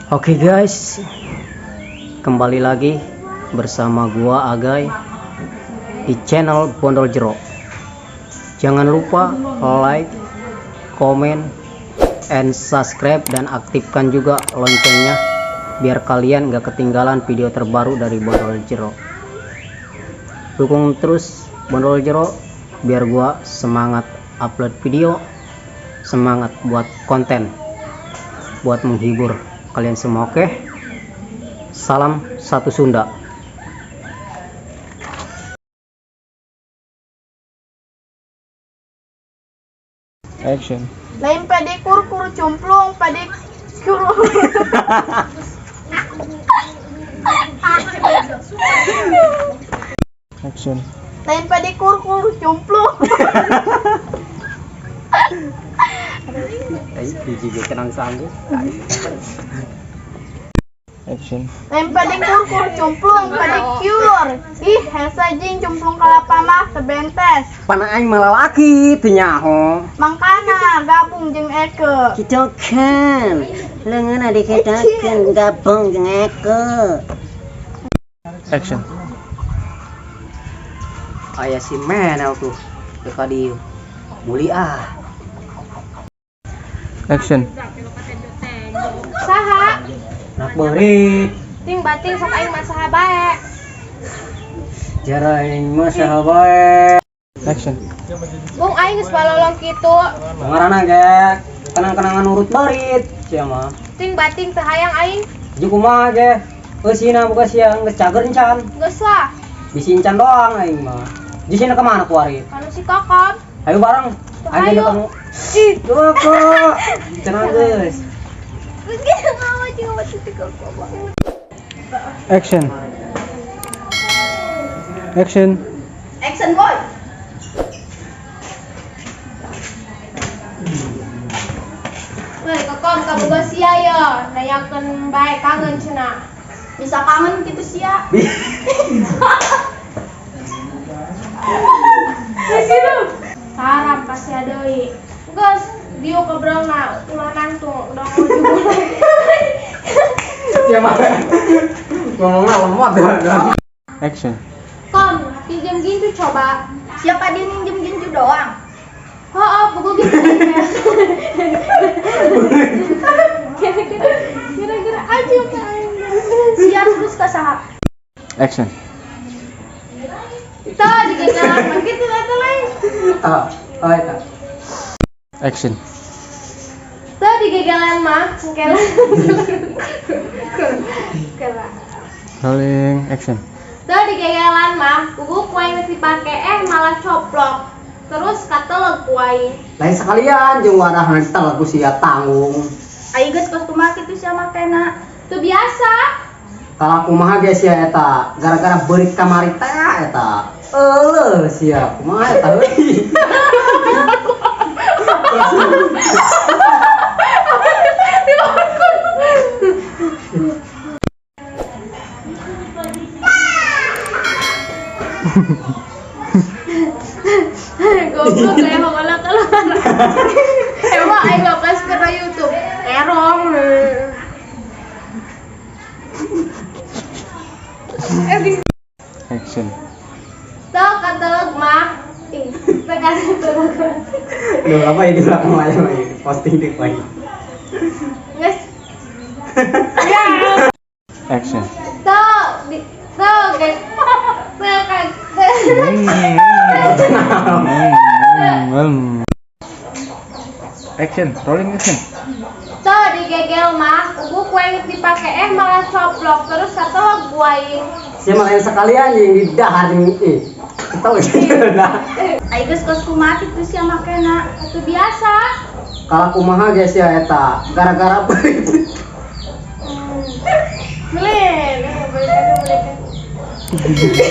Oke guys, kembali lagi bersama gua Agay di channel Bondol Jero. Jangan lupa like, comment, and subscribe, dan aktifkan juga loncengnya biar kalian gak ketinggalan video terbaru dari Bondol Jero. Dukung terus Bondol Jero biar gua semangat upload video, semangat buat konten, buat menghibur kalian semua. Oke, salam satu Sunda. Action. Lain padikur kuru cumplung padikur. Action. Lain padikur kuru cumplung. Hiji ge kenang sanggup. Action. Lain padikur kuru cumplung padikur. Ih, hese jing cumplung kalapa mah teu bentes. Pana aing malah laki teu nyaho. Mangkana gabung jeung Eke. Kitu kan. Leungeun dikitakeun gabung jeung Eke. Action. Aya si Menel tuh teu ka dieu. Buli ah. Action. Saha? Nak beurit. Ting bating sok aing mah saha bae. Jara aing mah saha bae. Action. Bung aing geus balolong kitu. Ngaranna ge kenang-kenangan urut beurit sia mah. Ting bating teu hayang aing. Jeung kumaha ge? Eusina buka sia geus cager encan. Geus lah. Bisi encan doang aing mah. Jisina kemana kuari? Kanu si Kokom. Ayo bareng. Ayo Ayo. kamu. Ih, kok. Cenah geus. Action. Action. Action boy. Heuh, Kokom kaboga sia ye, nanyakeun bae kangen cenah. Bisa kangen gitu sia. Saram pasti deui. Geus dieu kebrongna ulah nangtung udah ngojug. Sia mah. Ngomongna lemot. Action. Kom, pinjam gincu coba. Siapa dia minjem ginju doang? Heeh, buku gitu. Kira-kira aja kan. Sia terus ka saha? Action. Tuh, digegelan gitu eta lain. Ah, oh eta. Action. Tuh digegelan mah, kela. Kela. Rolling. Action. Tuh digegelan mah, buku ku aing geus dipake malah coplok. Terus kateleg ku aing. Lain sekalian jeung wadah tel ku sia tanggung. Aing geus kos kumaha kitu sia makena. Tuh biasa. Kalau kumaha ge sia eta, gara-gara beurit kamari teh eta. Euleuh sia, kumaha eta euy. Goblok kayak malah keluar. Emang aing lepas ke YouTube. Terong. Action. Tuh kateleg mah. Ih, tekan teleg. Duh, apa ini ulang lagi posting di lagi. Geus. Action. Tuh, di tuh guys. Tuh kan. Action. Rolling action. Tuh digegel mah, ugu ku aing dipake malah coplok terus kateleg ku aing. Sia mah lain sekalian jeung di dahar jeung ih. Tahu nah. Aing geus kos kumaha kitu sia makena. Itu biasa. Kalau kumaha ge sia eta, gara-gara beurit. Beli, beli, beli.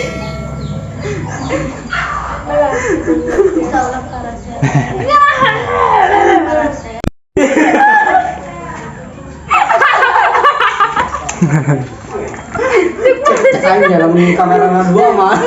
Bisa ulah karasa. Karasa. Cek aing dalam kamera dua mah.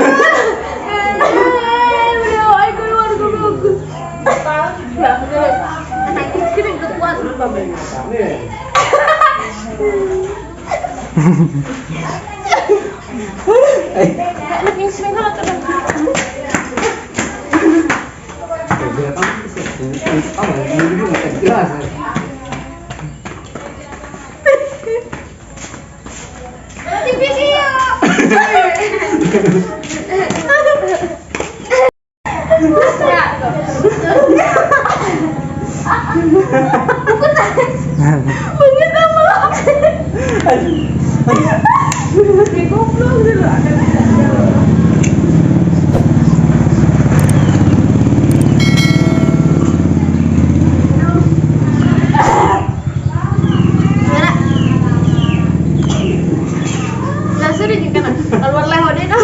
Keluar leho deh dong.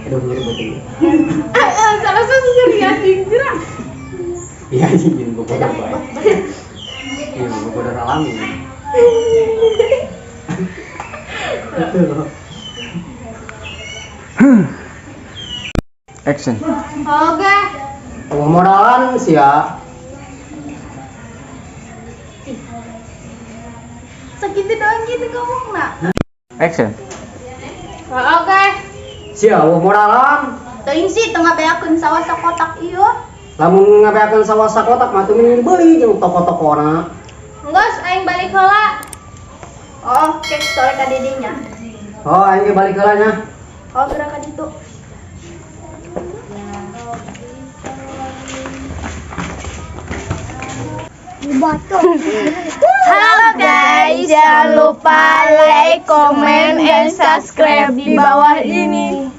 Aduh, nyeri betul. Salah satu nyeri anjing gerak. Iya, anjing bobodo bae. Iya, bobodo alami. Betul. Action. Oke. Modalan sih ya. Segitu doang gitu ngomong nak. Action. Oke. Sia modalan. Teuing sih tengah beakeun sawah sakotak ieu. Lamun ngabeakeun sawah sakotak mah teu mending dibeli jeung toko-tokona. Enggeus aing balik heula. Oh, kek sore ka didinya. Oh, aing ge balik heula nya. Oh, gerak ka ditu. Halo guys, jangan lupa like, comment, and subscribe di bawah ini.